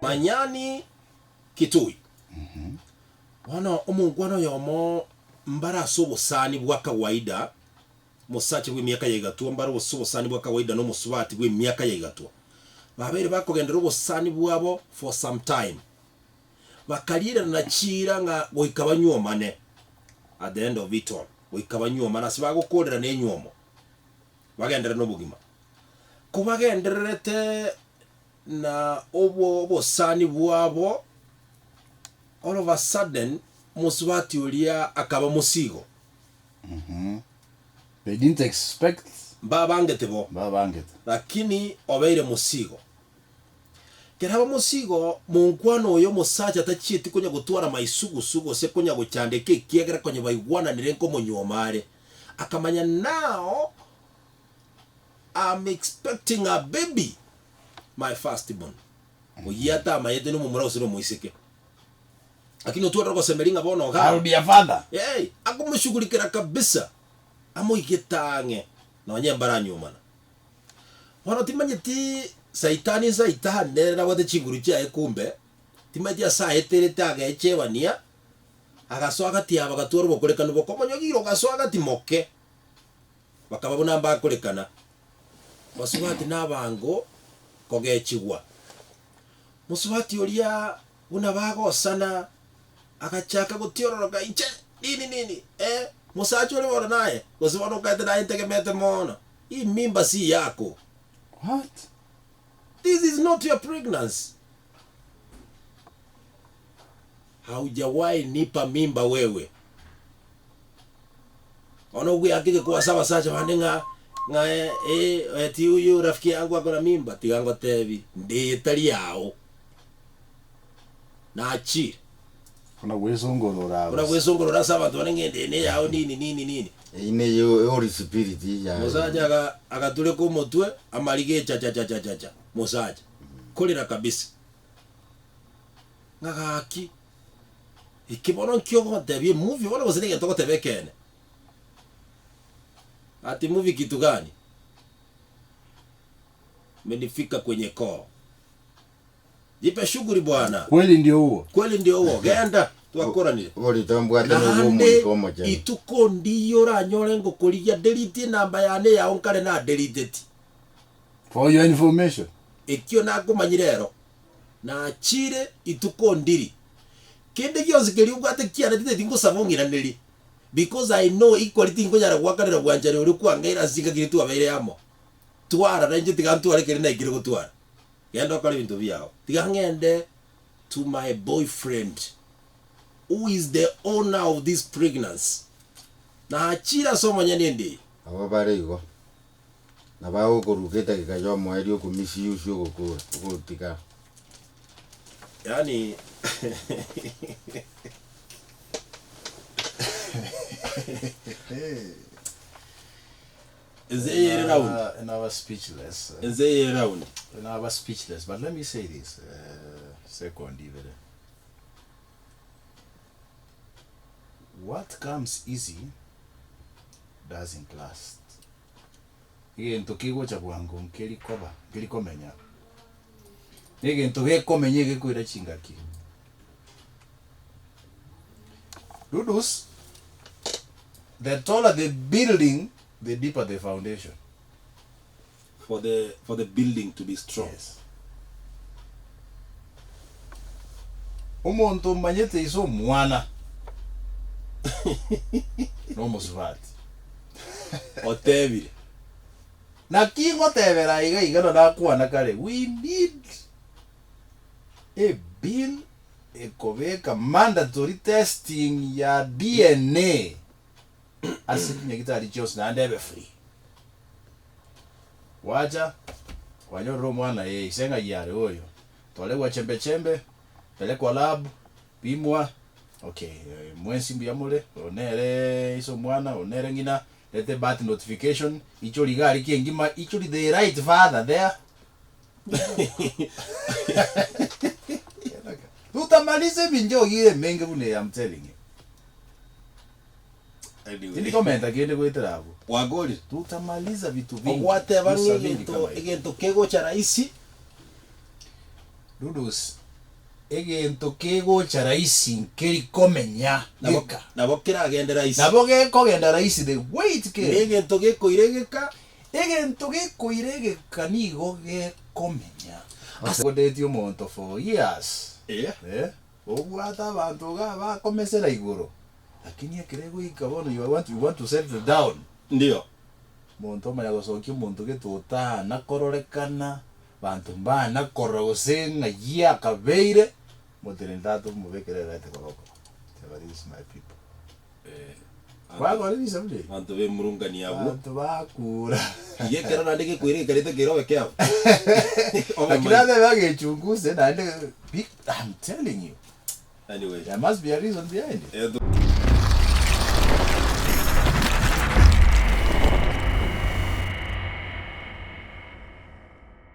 Manyani Kitui. Bono omongwana oyomo mbare ase obosani bwa kawaida, omosacha bw'emiaka ya igatwa mbare ase obosani bwa kawaida na omosubati bw'emiaka ya igatwa. Babeire bakogenderera obosani bwabo for some time. Bakarierana chiira ng'a goika banyuomane at the end of it all, goika banyuomane ase bagokorerana enyuomo, bagenderere nobogima. Kobagendererete na obwo obosani bwabo, all of a sudden mosubati oria akaba mosigo. They didn't expect. Mbabangete bo. Mbabangete. Lakini obeire mosigo. Kera aba mosigo, monkwana oyo omosacha tachieti konya gotwara maisugusu gose konya gochandeka ekiagera konya baigwananire nkomonyuoma are. Akamanya now I'm expecting a baby, my first born. Oyio atamanyete nomomura gose nomoiseke. Lakini otwarire ogosemeria ng'a bono iga I'll be a father. Hey, akomoshughulikera kabisa, amoigete ang'e nonye mbaranyuomana. Bono timanyeti saitani saitani nere nabwate chinguru chiaye kumbe, timanyeti ase aeterete agechebania, agasoa gati yabo agatwara obokorekanu boke, omonyogiro ogasoa gati moke. Bakaba buna mbakorekana, Mosubati nabango kogechigwa. Mosubati oria buna bagosana, agachaka gotiororoka, Inche, nini nini, eh, mosacha ore bono naye, gose bono okaete naye ntegemete mono, hii mimba si yako. What? This is not your pregnancy. Haujawahi nipa mimba wewe. Bono ogweaka egekwa ase abasacha bande ng'a ng'a eh, eti huyu rafiki yangu ako na mimba, tiga ngotebi, ndeye etari yao. Nachire. Buna gwesongorora Buna gose. gwesongorora ase abanto bande ng'a ende ene eyao nini nini nini. Eyio neye Holy Spirit ya Mosacha aga agatureka omotwe, amariga echachachachachacha, mosacha, korera kabisa. Ng'a gaki, Eke bono nki ogontebia emovie bono gose negento ogoteba ekeene? Ati movie kitu gani? Umenifika kwenye koo. Jipe shughuli bwana. Kweli ndio huo. Kweli ndio huo, genda twakoranire. Oborito mbwate Naende nobw'Omoika Omochenu. ituko ndiyo oranyore ngokorigia delete enamba yane yao nkare nadeleteti. For your information. Ekio nakomanyire ero. Nachire ituko ndiri. Kende gionsi keria obwate kiane titeti ngosaba ong'iranerie because I know equally tinkonyara goakanera bwanchani oria kwangeire ase chingaki chiria twabeire amo. Twarara inche tiga ntware keria naikire gotwara. Genda okore ebinto biao. Tiga ng'ende to my boyfriend who is the owner of this pregnancy. Nachire ase omonyene ende eye. Abwo bare igo. Na bagokoruka edageka y'omoerio okomisiusia ogokora, ogotigara. Yaani ense eye ere round. Uh, and I was speechless. Ense eye ere round. And I was speechless. But let me say this, uh, second ibere. What comes easy doesn't last. Egento kegocha bwango nkeri koba, nkeri komenya. Na egento gekomenya egekoira chingaki. Dudus, the taller the building, the deeper the foundation. For the for the building to be strong. Yes. Omonto omanyete ise omwana nomosubati. Otebire. Naki ngotebera iga iga na nakwana kare, we need a bill ekobeka mandatory testing ya DNA ase chinyagitari chionsi naende ebe free. Gwacha, kwanyorire omwana ee ise ng'ai are oyo, toregwa chembe chembe, perekwa lab, pimwa, okay mwensi mbuya more, oyo nere ise omwana, oyo nere ng'ina, leta ebirth notification, ichori iga aria ki engima, ichori the right father there. Tutamaliza eminchogi ere emenge buna eye am telling you. Anyway. Tindi komenta kende goetera abwo. Gwagorire. Tutamaliza vitu vingi. Ogwateba Visa ng'a vingi egento kama hivi. egento kegocha rahisi. Dudus. Egento kegocha rahisi nkeri komenya Nabo geka. nabo keragende rahisi. Nabo gekogenda rahisi the way it came. Negento gekoira egeka. Egento gekoira egeka nigo gekomenya. Ase ogodetia omonto for years Eh. eh, obwate abanto iga bakomesera igoro, lakini ekero egoika bono you want, you want to settle down. Ndio. Monto omanya gosokia omonto gete otana kororekana, banto mbana korora gose ng'ai akabeire, moteneni tata omobekere erete koboko, teba this is my people. Kwakora ebisa buna ebi? Abanto b'emurungani abwo. Abanto bakura. Iga ekero naende gekoira gekareta keire obe kiabo. Obe Lakini manya. atebe agechunguse naende big, I'm telling you, Anyway. there must be a reason behind it. Eh,